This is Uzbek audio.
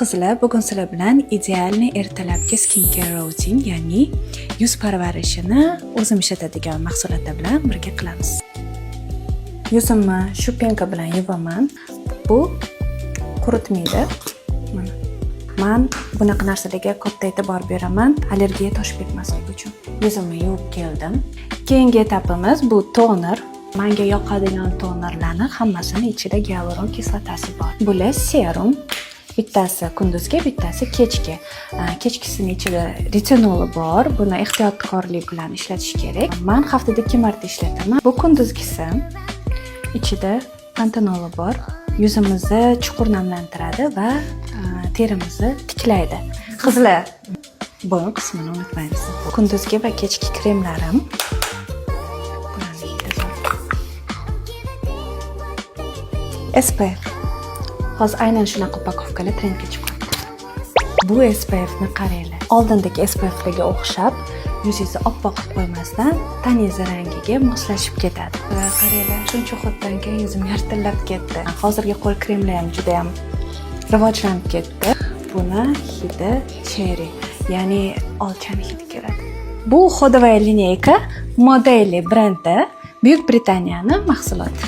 Qizlar, bugun sizlar bilan идеальный ertalabki skincare routine, ya'ni yuz parvarishini o'zim ishlatadigan mahsulotlar bilan birga qilamiz. Yuzimni shu пенка bilan yuvaman. Bu quritmaydi. Mana. Man bunaqa narsalarga katta e'tibor beraman, allergiya toshib ketmasligi uchun. Yuzimni yuvib keldim. Keyingi etapimiz bu toner. Menga yoqadigan tonerlarni hammasini ichida gialuron kislotasi bor. Bular serum. Bittasi kunduzgi, bittasi kechki. Kechkisini ichida retinoli bor. Buni ehtiyotkorlik bilan ishlatish kerak. Man haftada ikki marta ishlataman. Bu kunduzgisi, ichida pantenoli bor. Yuzimizni chuqur namlantiradi va terimizni tiklaydi. Qizlar, bo'yin qismini unutmaymiz. Kunduzgi va kechki kremlarim. Bularni hidi zo'r. SPF. Hozir aynan shunaqa упаковка lar trendga chiqyapti. Bu SPFni qaranglar. Oldindagi SPFlarga o'xshab yuzingizni oppoq qilib qo'ymasdan, taningiz rangiga moslashib ketadi. Va qaranglar, shuncha уход dan keyin yuzim yartillab ketdi. Hozirgi qo'l kremlar ham juda ham rivojlanib ketdi. Buni hidi cherry, ya'ni olchani hidi keladi. Bu уходовая линейка Modeli brendi, Buyuk Britaniyani mahsuloti.